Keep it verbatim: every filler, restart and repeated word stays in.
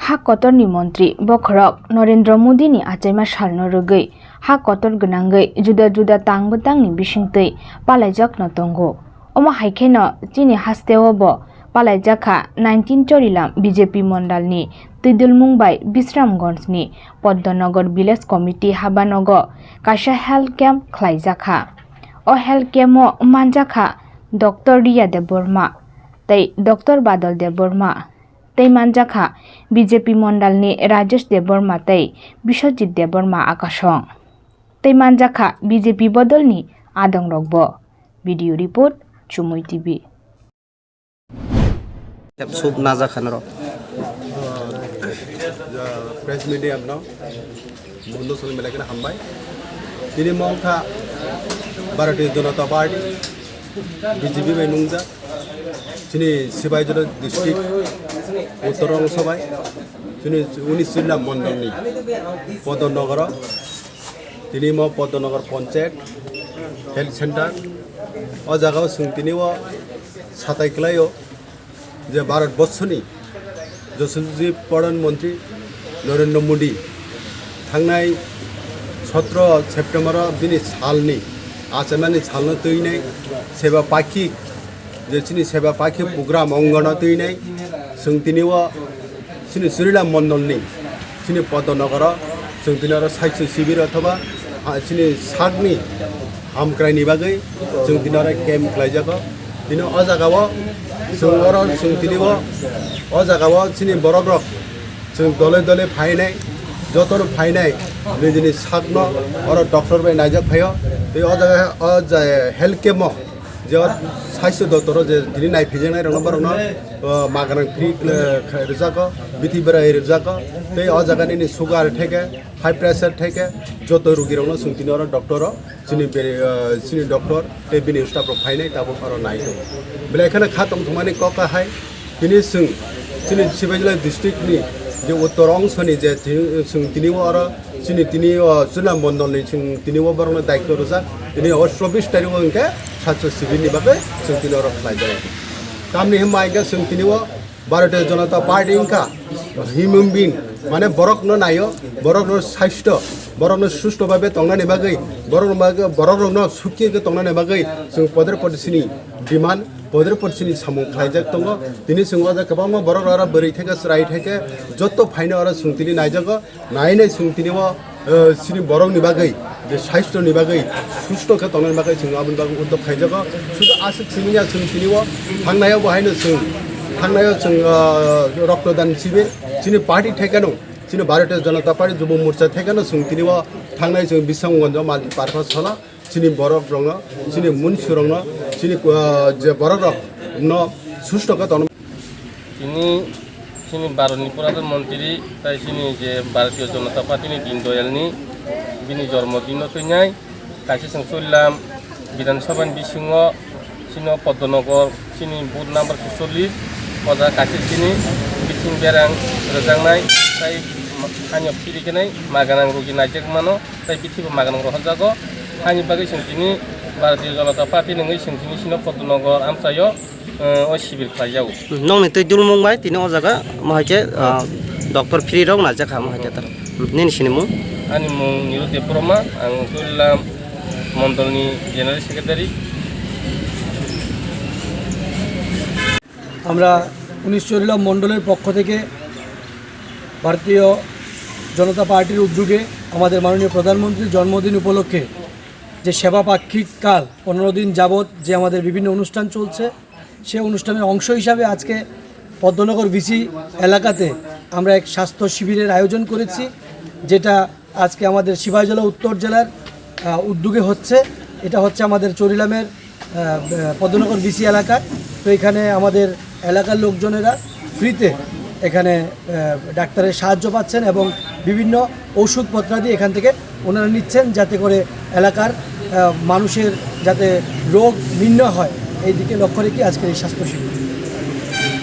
Ha kotorni montri bokhorok Narendra Modini achaima salno rwgwi ha kotor gwnangwi juda juda tang bwtangni bisingtwi palaijakno tongo. Omo hai kheno chini hasteo bo palaijak kha nineteen Chorilam B J P mondalni twidulmung bai Bisramganjni Poddonogor Village Committee habanogo kaisa health camp khlaijak kha. O health camp o manjak kha Doctor Riya Debbarma tei Doctor Badal Debbarma. Tei manjakha B J P mondalni Rajesh Debbarma tei Biswajit Debbarma akasong. Tei manjakha B J P bodolni adongrokbo. Video report, Chumui T V. Sub najakha norok. Press media no. Bondo soni belai kheno hambai. Tini mo wngkha Bharatiya Janata Party, B J P bai nungjak. Chini Sipaijala district Uttor Rangsobai, chini unis Chorilam mondolni Poddonogoro, tini mo Poddonogor Panchayat Health Center. O jagao chwng tini o satai kwlaio. Je Bharat Borshoni Yashasvi Pradhan Mantri Narendra Modi thangnai sotro September o bini salni achaimani salno twinai seba pakhik, je chini seba pakhik program ongano twinai, chwng tini o chini Chorilam mondolni chini Poddonogoro chwng tini oro saichung sibir othoba, ah, chini sakni hamkraini bagwi chwng tini oro camp khlaijago. Tini o jagao chwng oro chwng tini o, o jagao chini borokrok chwng dole dole phainai, jotono phainai nijini sakno oro doctor bai naijak phaio. Tei o jaga o jai health camp o je o saichung doctor o je tini naiphijaknai rokno borokno, o, maganang free, eh, kha-, rwjago, bithi berai rwjago, tei o jaga nini sugar theke, high pressure theke, joto rugirokno chwng tini oro doctor o, chini beri, eh, chini doctor tei bini staff rok phainai tabuk oro nai tongo. Belai kheno kha tongthokmani kok kahai, tini chwng chini Sipaijala district ni je uttor ongso ni je tini, chwng tini o oro chini tini o Chorilam mondol ni chwng tini o borokno daityo rwjak, tini o chobbish tarik o hwnkhe saichung sibir ni bagwi chwng tini oro khlai jago. Tamni hwnba hwnkhe chwng tini o Bharatiya Janata Party wngkha human being, mane borokno naio, borokno saisto, borokno susto bhabe tongnani bagwi, borokno bagwi, borokrokno sukhi khe tongnani bagwi chwng podre podre chini demand, podre podre chini samung khlaijak tongo. Tini chwng o jaga kwbangma borok oro bwrwi theke, chwrai theke, joto phaino oro chwng tini naijago. Nainai chwng tini o, eh, chini borokni bagwi je saisto ni bagwi, susto khe tongnani bagwi chwng aboni bagwi uddog khaijago. Sudu aswk simi ya chwng tini o thangnai o bo haino chwng, thangnai o chwng, eh, rokto dan sibe chini party thekeno, chini Bharatiya Janata Party Jubo Morcha thekeno chwng tini o thangnai chwng Bisramganj o multi purpose hall o. Chini borok rokno, chini munsu rokno, chini, ah, je borok rokno susto khe tono. Tini chini Bharatni Pradhan Mantri tai chini je Bharatiya Janata Party ni Deen Dayal ni bini jormo din no twinai kaisa chwng Chorilam Bidhan Sabha ni bisingo chini Poddonogor chini booth number suchollis o jaga kaisa chini bithing berang rwjaknai tai hani phiri khenai maganang rogi naijak mano. Tai bithi bo maganang rohorjago. Haini bagwi chwng tini Bharatiya Janata Party nungwi chwng tini sino Poddonogor amchaio, eh, o sibir khlaijago. Nokni twi dulmung bai tini o jaga mo hai khe, ah, doctor free rok naijak kha mo hai khe tar. Nini sini mung? Ani mung Niru Debbarma, ang Chorilam Mondolni General Secretary. আমরা উনিশ চরিলাম মণ্ডলের পক্ষ থেকে ভারতীয় জনতা পার্টির উদ্যোগে আমাদের মাননীয় প্রধানমন্ত্রীর জন্মদিন উপলক্ষে যে সেবা পাক্ষিক কাল পনেরো দিন যাবৎ যে আমাদের বিভিন্ন অনুষ্ঠান চলছে, সে অনুষ্ঠানের অংশ হিসাবে আজকে পদ্মনগর ভিসি এলাকাতে আমরা এক স্বাস্থ্য শিবিরের আয়োজন করেছি, যেটা আজকে আমাদের সিপাহীজলা উত্তর জেলার, আহ, উদ্যোগে হচ্ছে। এটা হচ্ছে আমাদের চরিলামের, আহ, আহ, পদ্মনগর ভিসি এলাকায়। তো এখানে আমাদের এলাকার লোকজনেরা ফ্রিতে এখানে, আহ, ডাক্তারের সাহায্য পাচ্ছেন এবং বিভিন্ন ঔষধপত্রাদি এখান থেকে ওনারা নিচ্ছেন, যাতে করে এলাকার, আহ, মানুষের যাতে রোগ নির্ণয় হয়, এই দিকে লক্ষ্য রেখে আজকের এই স্বাস্থ্য শিবির।